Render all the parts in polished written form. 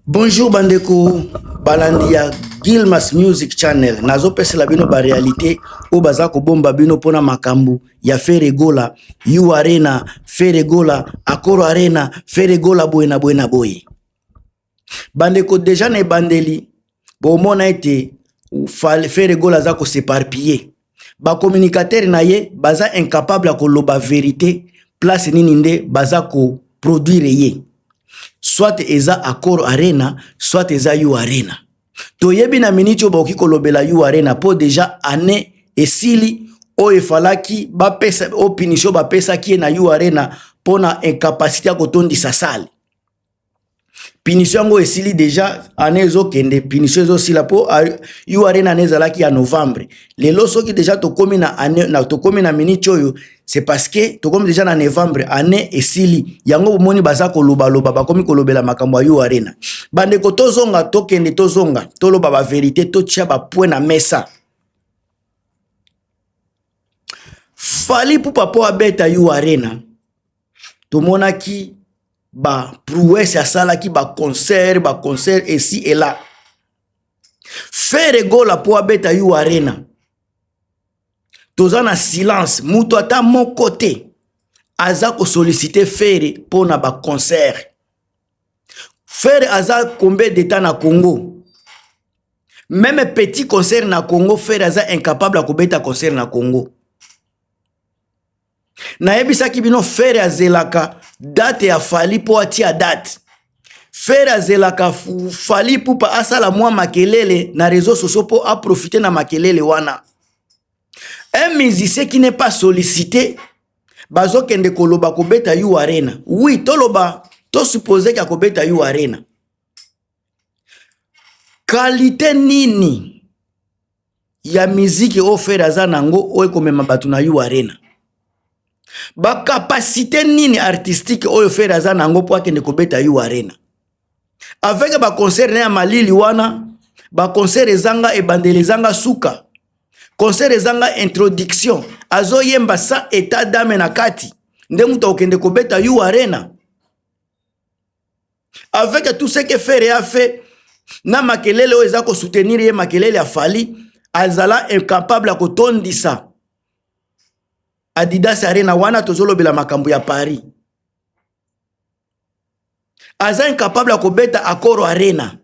Bonjour bandeko balandi ya Gilmas Music Channel, nazopesela bino ba réalité oyo baza kobomba bino mpona makambo ya Ferre Gola, U Arena, Ferre Gola, Accor Arena, Ferre Gola boye na boye na boye. Bandeko deja na ebandeli bomona ete Ferre Gola aza ko s'éparpiller. Ba communicateurs na ye baza incapable ya koloba verite place nini nde baza ko produire ye. Soit eza Accor Arena, soit eza U Arena. Toyebi na minute oyo bakoki kolobela U Arena po deja année esili oyo efalaki bapesa oyo punition bapesaki ye na U Arena mpona incapacité ya kotondisa salle. Punition yango esili deja, année ezokende, punition ezosila mpo U Arena année ezalaki ya novembre. Lelo soki deja tokomi na année na tokomi na minute oyo, c'est parce que tokomi deja na novembre, année esili. Yango bomoni baza kolobaloba, bakomi kolobela makambo ya U Arena. Bandeko, tozonga, tokende, tozonga, toloba ba vérité, totia ba point na mesa. Fally Ipupa mpo abeta U Arena, tomonaki ba prouesse asalaki, ba concert, ba concert esi ela. Ferre Gola mpo abeta U Arena, toza na silence, moto ata moko te aza kosollicite Ferre mpo na ba concert. Ferre aza combien d'état na Congo? Même petit concert na Congo, Ferre aza incapable ya kobeta concert na Congo. Nayebisaki bino, Ferre azelaka date ya Fally mpo atia date. Ferre azelaka Fally Ipupa asala mwa makelele na réseau sociaux mpo aprofite na makelele wana. Un musicien qui n'est pas sollicité, bazokende koloba kobeta U Arena. Oui, toloba, tosupose ke akobeta U Arena. Qualité nini ya miziki oyo Ferre aza nango oyo ekomema bato na U Arena? Bacapacité nini artistique oyo Ferre aza nango mpo akende kobeta U Arena avec baconcert na ya malili wana? Baconcert ezanga ebandeli, ezanga suka, concert ezanga introduction, azoyemba sans état d'âme na kati, nde moto akokende kobeta U Arena avec tout ce que Ferre a fait na makelele oyo eza kosoutenir ye, makelele ya Fally? Azala incapable ya kotondisa Adidas Arena wana. Tozolobela makambo ya Paris. Aza incapable ya kobeta Accor Arena.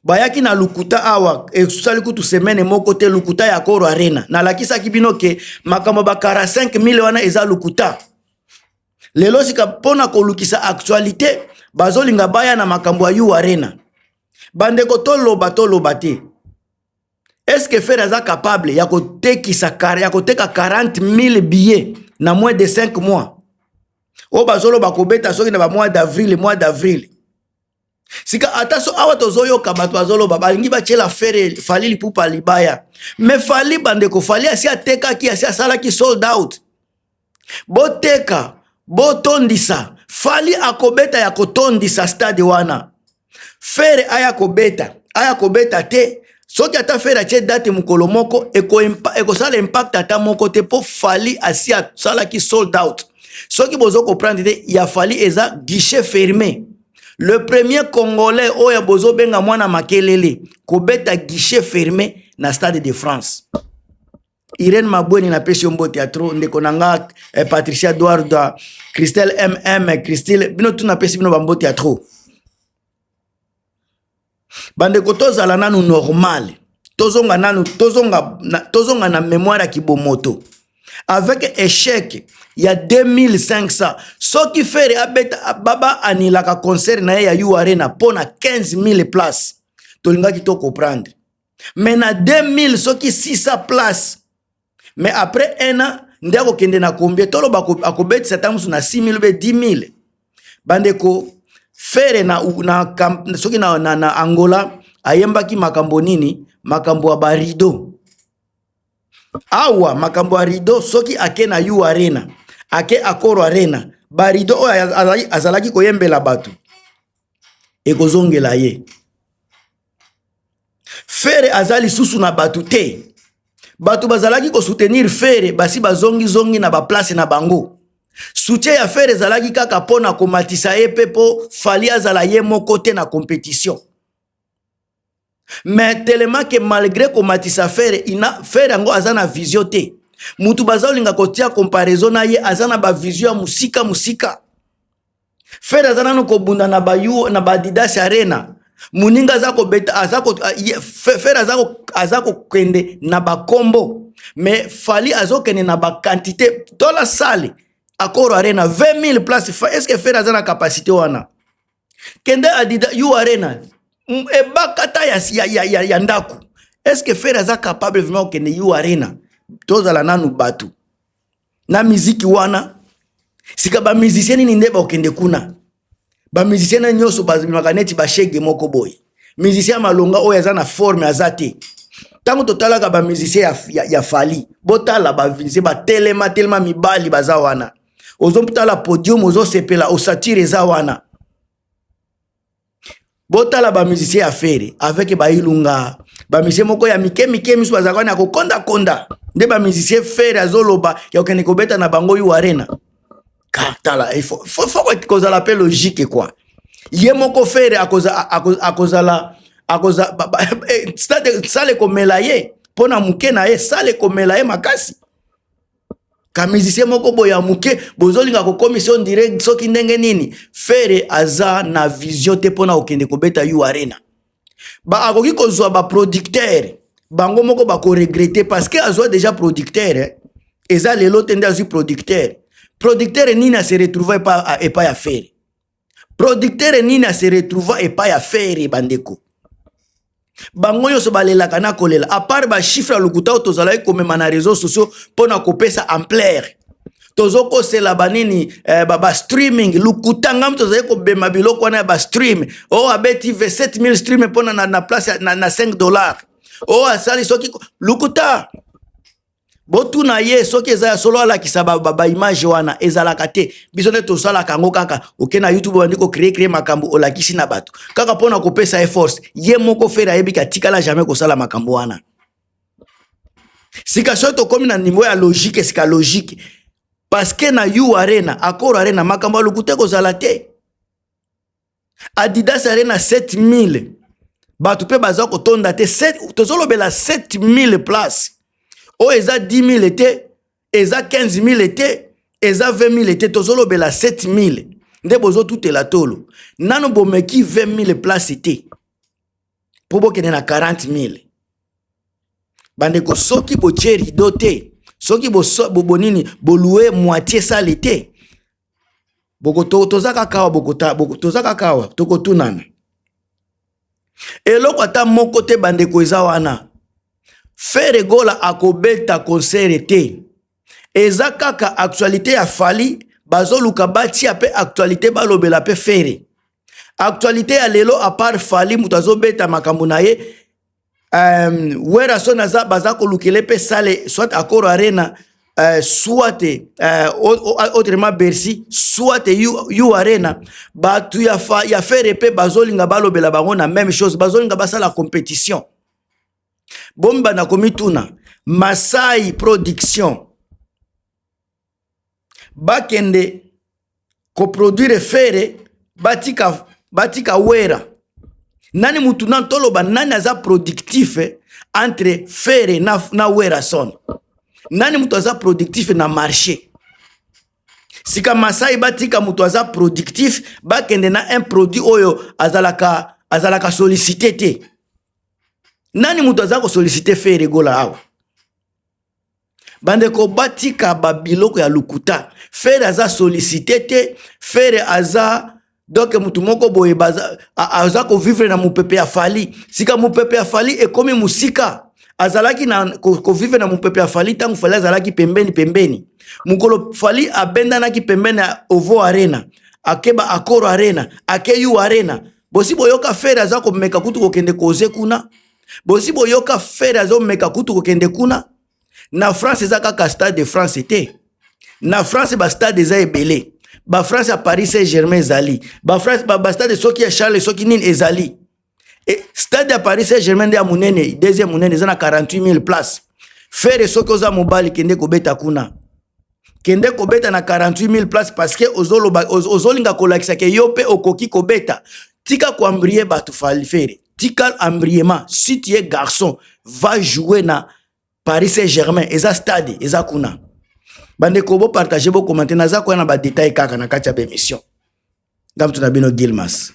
Bayaki na lukuta awa, esali kutu semaine moko te, lukuta ya Accor Arena. Nalakisaki bino ke makambo ba 45 000 wana eza lukuta. Lelo sika mpona kolukisa actualité, bazolinga baya na makambo ya U Arena. Bandeko, toloba, toloba te, est-ce Ferre aza capable ya kotekisa, ya koteka 40 000 billets na moins de 5 mois oyo bazoloba kobeta soki na bamois d'avril, mois d'avril? Sika ata so awa tozoyoka bato bazoloba balingi batiela Ferre, Fally Ipupa libaya. Mais Fally, bandeko, Fally asi atekaki, asi asalaki sold out. Boteka, botondisa, Fally akobeta ya kotondisa stade wana. Ferre aya kobeta, aya kobeta te. Soki ata Ferre atie date mokolo moko, ekosala impact ata moko te, mpo Fally asi asalaki sold out. Soki bozo comprendre te, ya Fally eza guichet fermé. Le premier Congolais oyo bozobenga mwana makelele kobeta guichet fermé na Stade de France. Irene Mabweni, napesi yo mbote ya trop, ndeko na nga Patricia Duarda, Christelle mm Christelle, bino tu napesi bino bambote ya trop. Bandeko, tozala nanu normal, tozonga nanu, tozonga na mémoire ya kibomoto. Avec échec ya 2500, soki Ferre abeta, baba anilaka concert na ye ya U Arena mpo na 15 000 place, tolingaki tocomprendre. Mais na 2000 soki 600 place, mais après un an nde akokende na combien? Toloba akobetisa ta mosusu na 6 000 be 10 000. Bandeko, Ferre na soki na Angola ayembaki makambo nini? Makambo ya barideau. Awa makambo ya rideau, soki ake na U Arena, ake Accor Arena, barideau oyo azalaki koyembela bato ekozongela ye. Ferre aza lisusu na bato te. Bato bazalaki kosoutenir Ferre basi bazongizongi na baplace na bango. Soutien ya Ferre ezalaki kaka mpo na komatisa ye mpe mpo Fally azala ye moko te na compétition. Mais tellement que malgré komatisa Ferre, ina Ferre yango aza na vision te. Mutu baza olinga kotia comparaison na ye aza na bavision ya mosika mosika. Ferre aza nano kobunda na ba na ba Adidas Arena. Moninga aza kobeta, aza ko, Ferre aza kokende na bakombo, mais Fally azokende na baquantité. Tola salle Accor Arena 20 000 place. Est ce que Ferre aza na capacité wana? Kende Adidas U Arena, ebakata ya ndako. Est ce que Ferre aza capable vraiment kokende U Arena? Tozala nanu bato na miziki wana. Sika bamusicien nini nde bakokende kuna? Bamusicien na nyonso babimaka neti bashege moko boye. Musicien ya malonga oyo aza na forme aza te. Ntango totalaka bamusicien ya Fally, botala bamusicien batelema telema, mibali baza wana. Ozotala podium, ozosepela, osatire eza wana. Botala bamusicien ya Ferre avec bailunga, bamusicien moko ya mike mike, miso bazalaka wana ya kokondakonda. Nde bamusicien Ferre azoloba ya kokende kobeta na bango U Arena. Tala, il faut kozala mpe logique quoi. Ye moko Ferre akozala stade, salle ekomela ye mpo na moke na ye, salle ekomela ye makasi. Ka musicien moko boye ya moke bozolinga kokomisa on dirait soki ndenge nini. Ferre aza na vision te mpona kokende kobeta U Arena. Ba akoki kozwa baproducteur, bango moko bakoregretter parce que azwa déjà producteur, eh. Eza lelo te nde azwi producteur. Producteur nini ase retrouve epai ya Ferre? Producteur nini ase retrouve epai ya Ferre? Bandeko, bango nyonso balelaka na kolela, à part bachiffre ya lokuta oyo tozalaki komema na réseau sociaux mpona kopesa ampleur. Tozokosela banini, ba streaming lukuta. Ngambi tozali kobema biloko wana ya bastream oyo abeti 27000 stream mpona na place na 5 $, oyo asali soki lukuta. Botuna ye soki eza ya solo, alakisa baimage ba wana. Ezalaka te. Biso nde tosalaka yango kaka. Oke na YouTube, obandi kocréer créer makambo, olakisi na bato kaka mpona kopesa ye force. Ye moko Ferre ayebiki atikala jamais kosala makambo wana. Sika soki tokómi na niveau ya logique, sika logique, parce que na U Arena, Accor Arena, makambo ya lokuta ekozala te. Adidas Arena 7000, bato mpe baza kotonda te. Tozolobela 7000 place oyo eza 10 000 te, eza 15 000 te, eza 20 000 te. Tozolobela 7000 nde bozotutela tolo. Nano bomeki 20 000 place te mpo bokende na 40 000. Bandeko, soki botie rideau te, soki bonini, bolouer moitié salle te, toza kaka awa, toza kaka awa, tokotunana eloko ata moko te. Bandeko, eza wana, Ferre Gola akobeta concert te. Eza kaka actualité ya Fally, bazoluka batia mpe actualité, balobela mpe Ferre. Actualité ya lelo, à part Fally moto azobeta makambo na ye, Werrason aza, baza kolukela mpe salle, soit Accor Arena, soit autrement Bercy, soit U Arena. Bato ya Ferre mpe bazolinga balobela bango na même chose, bazolinga basala compétition. Bomibanda komituna, Masai Production bakende koproduire Ferre, batika Wera. Nani mutu na toloba nani aza productif entre Ferre na Werrason? Nani mutu aza productif na marché? Sika Masai batika moto aza productif, bakende na un produit oyo azalaka sollicité te. Nani moto aza kosolliciter Ferre Gola awa? Bandeko, batika babiloko ya lokuta. Ferre aza sollicité te. Ferre aza donc motu moko boye aza kovivre na mopepe ya Fally. Sika mopepe ya Fally ekomi mosika. Azalaki na kovivre na mopepe ya Fally ntango Fally azalaki pembeni pembeni. Mokolo Fally abendanaki pembeni ya Ovo Arena, akeba Accor Arena, ake U Arena, bosi boyoka Ferre aza komeka kutu kokende koze kuna? Bosi boyoka Ferre azomeka kutu kokende kuna? Na France eza kaka Stade de France te. Na France bastade eza ebele. Bafrance ya Paris Saint Germain ezali, bafrance bastade soki ya Charles soki nini ezali. Stade ya Paris Saint Germain nde ya monene, deuxième monene, eza na 48 000 place. Ferre, soki oza mobali, kende kobeta kuna. Kende kobeta na 48 000 place parce que ozoloba, ozolinga kolakisa ke yo mpe okoki kobeta. Tika koembrouiller bato. Fally, Ferre, tika embrouillement. Si tu es garçon, va jouer na Paris Saint Germain, eza stade eza kuna. Bandeko, bopartager, bocommenter. Naza koya na badétail kaka na kati ya baémission. Nga mutu na bino Gilmas.